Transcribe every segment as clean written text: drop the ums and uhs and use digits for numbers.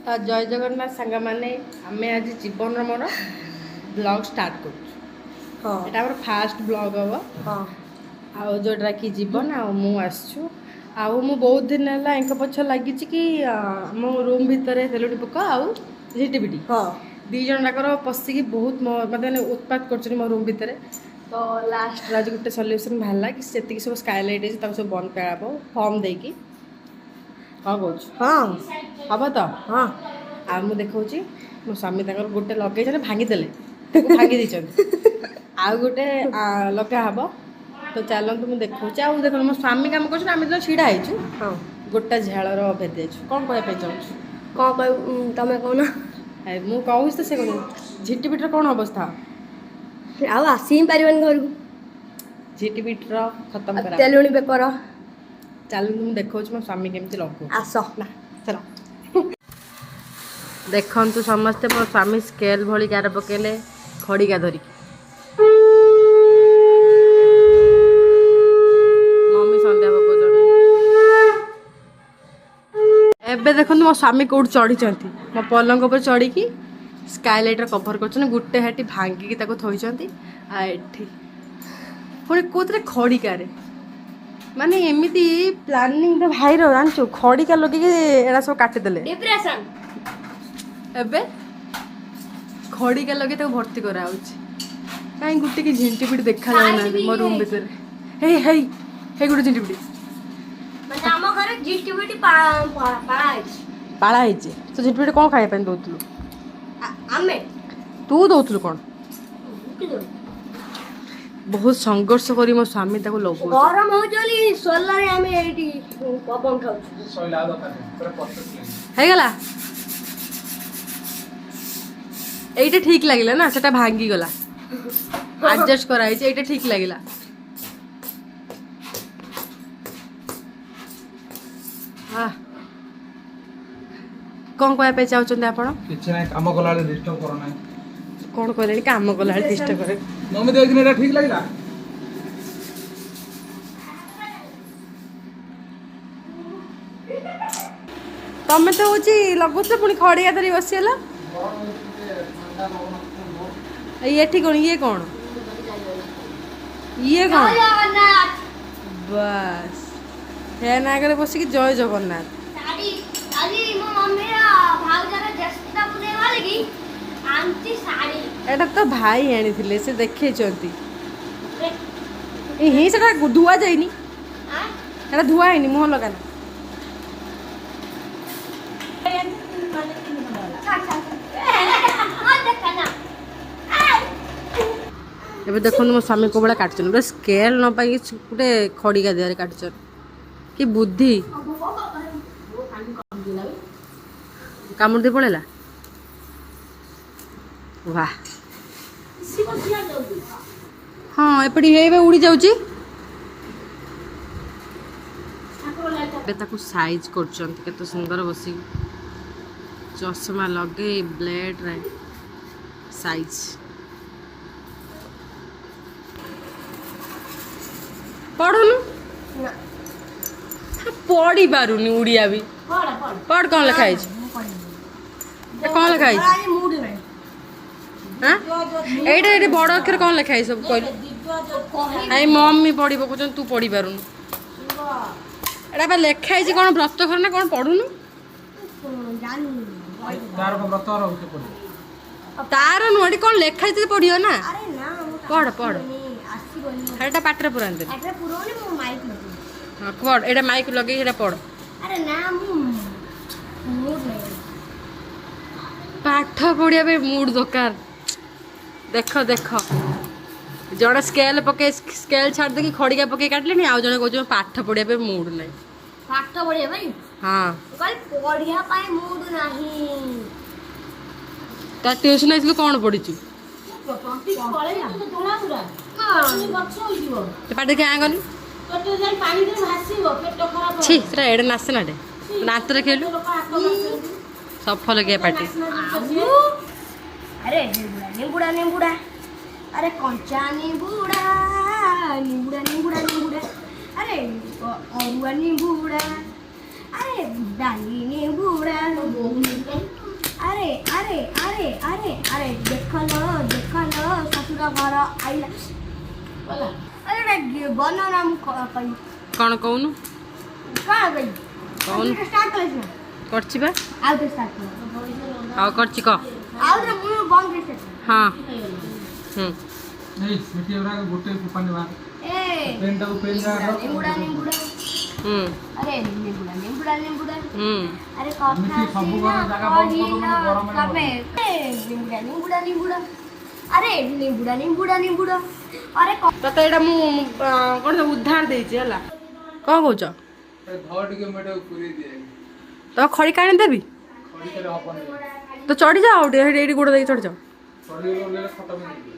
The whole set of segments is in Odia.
ତ ଜୟ ଜଗନ୍ନାଥ ସାଙ୍ଗମାନେ, ଆମେ ଆଜି ଜୀବନର ମୋର ବ୍ଲଗ୍ ଷ୍ଟାର୍ଟ କରୁଛୁ। ଏଇଟା ଆମର ଫାଷ୍ଟ ବ୍ଲଗ୍ ହେବ। ଆଉ ଯେଉଁଟା କି ଜୀବନ ଆଉ ମୁଁ ଆସିଛୁ। ଆଉ ମୁଁ ବହୁତ ଦିନ ହେଲା ଏଙ୍କ ପଛ ଲାଗିଛି କି ଆମ ରୁମ୍ ଭିତରେ ତେଲୁଣି ପୋକ ଆଉ ଝିଟିପିଟି ଦୁଇ ଜଣ ଯାକର ପଶିକି ବହୁତ ମାନେ ଉତ୍ପାତ କରୁଛନ୍ତି ମୋ ରୁମ୍ ଭିତରେ। ତ ଲାଷ୍ଟରେ ଆଜି ଗୋଟେ ସଲ୍ୟୁସନ୍ ବାହାରିଲା କି ସେତିକି ସବୁ ସ୍କାଇଲାଇଟ୍ ହେଇଛି, ତାକୁ ସବୁ ବନ୍ଦ କରାହେବ ଫର୍ମ ଦେଇକି। କ'ଣ କହୁଛୁ? ହଁ। ହବ ତ? ହଁ। ଆଉ ମୁଁ ଦେଖାଉଛି, ମୋ ସ୍ୱାମୀ ତାଙ୍କର ଗୋଟେ ଲଗେଇଛନ୍ତି, ଭାଙ୍ଗିଦେଲେ, ତାକୁ ଭାଙ୍ଗି ଦେଇଛନ୍ତି, ଆଉ ଗୋଟେ ଲଗା ହବ। ତ ଚାଲନ୍ତୁ, ମୁଁ ଦେଖାଉଛି। ଆଉ ଦେଖନ୍ତୁ, ମୋ ସ୍ୱାମୀ କାମ କରୁଛନ୍ତି, ଆମେ ତ ଛିଡ଼ା ହେଇଛୁ। ଗୋଟା ଝାଳର ଭେଦି ଯାଇଛୁ। କ'ଣ କହିବା ପାଇଁ ଚାହୁଁଛୁ? କ'ଣ କହିବୁ, ତମେ କହୁନ। ମୁଁ କହୁଛି ତ ସେ କହୁଛନ୍ତି। ଝିଟିପିଟିର କ'ଣ ଅବସ୍ଥା? ଆଉ ଆସି ହିଁ ପାରିବନି ଘରକୁ। ଝିଟିପିଟିର ଖତମ କରା। ତେଲୁଣି ବେକର। ଚାଲନ୍ତୁ, ମୁଁ ଦେଖାଉଛି ମୋ ସ୍ୱାମୀ କେମିତି ଲଗାଉଛି। ଆସ। ନା, ଚାଲ। ଦେଖନ୍ତୁ ସମସ୍ତେ, ମୋ ସ୍ୱାମୀ ସ୍କେଲ୍ ଭଳି ଗାର ପକେଇଲେ ଖଡ଼ିକା ଧରିକି। ମମି ସନ୍ଧ୍ୟା ପକଉଛନ୍ତି। ଏବେ ଦେଖନ୍ତୁ ମୋ ସ୍ୱାମୀ କୋଉଠି ଚଢ଼ିଛନ୍ତି। ମୋ ପଲଙ୍କ ଉପରେ ଚଢ଼ିକି ସ୍କାଇଲାଇଟ୍ର କଭର୍ କରୁଛନ୍ତି। ଗୋଟେ ହାଟି ଭାଙ୍ଗିକି ତାକୁ ଥୋଇଛନ୍ତି। ଆଉ ଏଠି ପୁଣି କୋଉଥିରେ ଖଡ଼ିକାରେ, ମାନେ ଏମିତି ପ୍ଲାନିଂ ତ ଭାଇର ଜାଣିଛୁ, ଖଡ଼ିକା ଲଗେଇକି ଏଇଟା ସବୁ କାଟିଦେଲେ। ଡିପ୍ରେସନ। ଏବେ ଖଡ଼ିକା ଲଗେଇ ତାକୁ ଭର୍ତ୍ତି କରାହଉଛି। କାହିଁ ଗୋଟେ କି ଝିଣ୍ଟିପିଟି ଦେଖାଯାଉନାହାନ୍ତି ମୋ ରୁମ୍ ଭିତରେ। ହେଇ ହେଇ ହେଇ, ଗୋଟେ ଝିଣ୍ଟିପିଟି। ମାନେ ଆମ ଘରେ ଝିଟିପିଟି ପାଳା ହେଇଛି। ପାଳା ହେଇଛି। ତୁ ଝିଣ୍ଟିପିଟି କ'ଣ ଖାଇବା ପାଇଁ ଦଉଥିଲୁ? ଆମେ ତୁ ଦଉଥିଲୁ କ'ଣ? ବହୁତ ସଂଘର୍ଷ କରି ମୋ ସ୍ୱାମୀ ତାକୁ ଲଗଉଛି। ଗରମ ହଉଛି ବୋଲି ସୋଲାରେ ଆମେ ଏଇଠି ପବନ ଖାଉଛୁ। ସଇଲା, ଆଉ ଦରକାର ନାହିଁ, ପୁରା ପରଫେକ୍ଟ ଲାଗିବ। ହେଇଗଲା। ଏଇଟା ଠିକ ଲାଗିଲା ନା? ସେଟା ଭାଙ୍ଗିଗଲା, ଆଡଜଷ୍ଟ କରାହେଇଛି। ଏଇଟା ଠିକ ଲାଗିଲା। ଆଃ, କ'ଣ କହିବା ପାଇଁ ଚାହୁଁଛନ୍ତି ଆପଣ? କିଛି ନାହିଁ, କାମ କଲାବେଳେ ଡିଷ୍ଟର୍ବ କର ନାହିଁ। କ'ଣ କହିଲେଣି? କାମ କଲାବେଳେ ଡିଷ୍ଟର୍ବ କରେ। ମମି ଦେଖିନି, ଏଇଟା ଠିକ ଲାଗିଲା। ତମେ ତ ହଉଛି ଲଗୁଥିଲ, ପୁଣି ଖଡ଼ିଆ ଧରି ବସିଗଲ। ଗରମ ହଉଛି, ଟିକେ ଥଣ୍ଡା ପବନ ଥିବ। ଏଇ ଏଠି କ'ଣ? ଇଏ କ'ଣ? ଇଏ କ'ଣ? ଜୟ ଜଗନ୍ନାଥ। ବାସ୍, ଫ୍ୟାନ୍ ଆଗରେ ବସିକି ଜୟ ଜଗନ୍ନାଥ। ଶାଢ଼ୀ ଆଜି ମୋ ମମିର ଭାଉଜର ଜ୍ୟେଷ୍ଠ ପୁନେଇ ବୋଲିକି ଆଣିଛି ଶାଢ଼ୀ। ଏଇଟା ତ ଭାଇ ଆଣିଥିଲେ, ସେ ଦେଖେଇଛନ୍ତି। ଏ ହିଁ, ସେଟା ଧୁଆ ଯାଇନି। ସେଟା ଧୁଆ ହେଇନି, ମୁହଁ ଲଗାନା। ଛାଡ଼ ଛାଡ଼, ଦେଖା ନା। ଏବେ ଦେଖନ୍ତୁ ମୋ ସ୍ୱାମୀ କୋଉ ଭଳିଆ କାଟୁଛନ୍ତି। ଗୋଟେ ସ୍କେଲ୍ ନ ପାଇକି ଗୋଟେ ଖଡ଼ିକା ଦେହରେ କାଟୁଛନ୍ତି। କି ବୁଦ୍ଧି! କାମୁଡ଼ି ଦେଇ ପଳେଇଲା। ବାহ, ହଁ, ଏପଟେ ଏବେ ଉଡ଼ି ଯାଉଛି। ଏବେ ତାକୁ ସାଇଜ୍ କରୁଛନ୍ତି କେତେ ସୁନ୍ଦର, ବସିକି ଚଷମା ଲଗେଇ ବ୍ଲେଡ଼ରେ ସାଇଜ୍। ପଢ଼ୁନୁ? ନା। ପଢ଼ି ପାରୁନି ଓଡ଼ିଆ ବି। ପଢ଼, କ'ଣ ଲେଖା ହେଇଛି? ଏ କ'ଣ ଲେଖା ହେଇଛି? ଆଜି ମୁଡ୍ ନାହିଁ। ଆଁ, ଏଇଟା ଏଇଠି ବଡ଼ ଅକ୍ଷର କ'ଣ ଲେଖା ହେଇଛି ସବୁ କହିଲୁ। I, mummy ପଢ଼ି ପକଉଛନ୍ତି, ତୁ ପଢ଼ି ପାରୁନୁ। ଏଇଟା ବା ଲେଖା ହେଇଛି କ'ଣ, ବ୍ରତ ଘର ନା କ'ଣ? ପଢ଼ୁନୁ। ଜାଣିନି। ତାର କଣ ବ୍ରତ ଘର ହଉଛି ପଡ଼ିବ? ତାର ନୁହଁ, ଏଠି କ'ଣ ଲେଖା ହେଇଛି ପଢ଼ିବ ନା। ଆରେ ନା, ମୁଁ ପଢ଼, ପଢ଼। ଆସିବନି। ଏଇଟା ପାଟିରେ ପୁରାନ୍ତିନି। ଏଟା ପୁରଉନି, ମୁଁ ମାଇକ୍ ଲଗେଇବି। ହଁ, ପଢ଼। ଏଇଟା ମାଇକ୍ ଲଗେଇକି ଏଇଟା ପଢ଼। ଆରେ ନା, ମୁଁ ମୁଡ୍ ନାହିଁ। ପାଠ ପଢ଼ିବା ପାଇଁ ମୁଡ୍ ଦରକାର। ଦେଖ ଦେଖ, ଜଣେ ସ୍କେଲ୍ ପକେଇ ସ୍କେଲ୍ ଛାଡ଼ି ଦେଇକି ଖଡ଼ିକା ପକେଇ କାଟିଲେଣି, ଆଉ ଜଣେ କହୁଛି ମୋ ପାଠ ପଢ଼ିବା ପାଇଁ ମୁଡ୍ ନାହିଁ। ପାଠ ପଢିବା ପାଇଁ? ହଁ। ମୁଁ କହିଲି ପଢିବା ପାଇଁ ମୁଡ୍ ନାହିଁ। ତା ଟ୍ୟୁସନ୍ ହେଇଥିଲୁ, କ'ଣ ପଢ଼ିଛୁ? ତୋ ପାଟି ଦେଖି ଆଁ କନି। ଛି, ସେଟା ଏଡ଼େ ନାସନାଟେ। ଦାନ୍ତରେ ଖେଳିଲୁ ସଫଲ ଲଗେଇବା ପାଟି। ଆରେ ନିମ୍ବୁଡ଼ା ନିମ୍ବୁଡ଼ା ନିମ୍ବୁଡ଼ା, ଆରେ କଞ୍ଚା ନିମ୍ବୁଡ଼ା, ନିମ୍ବୁଡ଼ା ନିମ୍ବୁଡ଼ା ନିମ୍ବୁଡ଼ା, ଆରେ ଅରୁଆ ନିମ୍ବୁଡ଼ା, ଆରେ ଡାଲି ନିମ୍ବୁଡ଼ା। ଆଇଲା। ଆରେ, ବନ ନା, ମୁଁ କହିବି। କ'ଣ କହୁନୁ? କ'ଣ କହିବି? କହୁନୁ। ଷ୍ଟାର୍ଟ କଲେ ସିନା। କରିଛି ବା। ଆଉ ଥରେ ଷ୍ଟାର୍ଟ କର। ଆଉ କରିଛି, କହ। ଆଉ ଥରେ, ମୁଁ ବନ୍ଦ କରି ଷ୍ଟାର୍ଟ। ହଁ ହୁଁ। ଏଇ ମିଠି ଗୁଡ଼ାକ ଗୋଟେ ପାଣି ବାହାର। ଏ। ପେନ୍ଟାକୁ ପେନ୍ ଜାଗାରେ ରଖ। ନିମ୍ବୁଡ଼ା ନିମ୍ବୁଡ଼ା। ଆରେ ନିମ୍ବୁଡ଼ା ନିମ୍ବୁଡ଼ା ନିମ୍ବୁଡ଼ା। ଆରେ କଥା ଏମିତି ସବୁ ସିନା ଘର ଜାଗା ବନ୍ଦ କରିଦବ କହିଲ ମାନେ ଗରମରେ ତମେ। ଏ, ନିମ୍ବୁଡ଼ା ନିମ୍ବୁଡ଼ା ନିମ୍ବୁଡ଼ା। ଆରେ ନିମ୍ବୁଡ଼ା ନିମ୍ବୁଡ଼ା ନିମ୍ବୁଡ଼ା। ଆରେ ତତେ ଏଇଟା ମୁଁ କ'ଣ ଉଧାର ଦେଇଛି, ହେଲା। କ'ଣ କହୁଛ? ଏ ଧର ଟିକେ, ମୁଁ ଏଟାକୁ ପୁରେଇ ଦିଏ। ତ ଖଡ଼ିକା ଆଣିଦେବି। ଖଡ଼ିକାରେ ହବନି। ତ ଚଢ଼ିଯାଅ ଆଉ ଟିକେ, ଏଇଠି ଗୋଡ଼ ଦେଇକି ଚଢ଼ିଯାଅ। ଚଢ଼ିଗଲେ ଓହ୍ଲେଇଲେ ଖଟ ପିନ୍ଧିବି।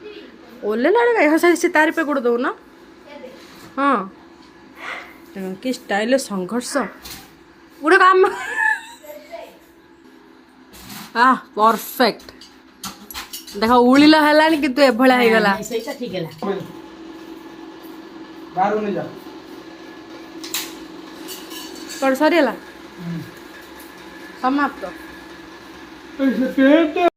ଓହ୍ଲେଇଲା ବେଳେ କାଇଁ? ହଁ, ସେ ତାରି ଉପରେ ଗୋଡ଼ ଦଉନ। ହଁ, ଦେଖ କି ଷ୍ଟାଇଲ, ସଂଘର୍ଷ ଗୋଟେ କାମ। ଆ ପରଫେକ୍ଟ। ଦେଖ, ଉଳିଲ ହେଲାଣି କିନ୍ତୁ ଏଭଳିଆ ହେଇଗଲା। ସେଇଟା ଠିକ ହେଲା। ବାହାରକୁ ନେଇଯା। କ'ଣ, ସରିଗଲା? ସମାପ୍ତ। ସେ ପେଣ୍ଟ।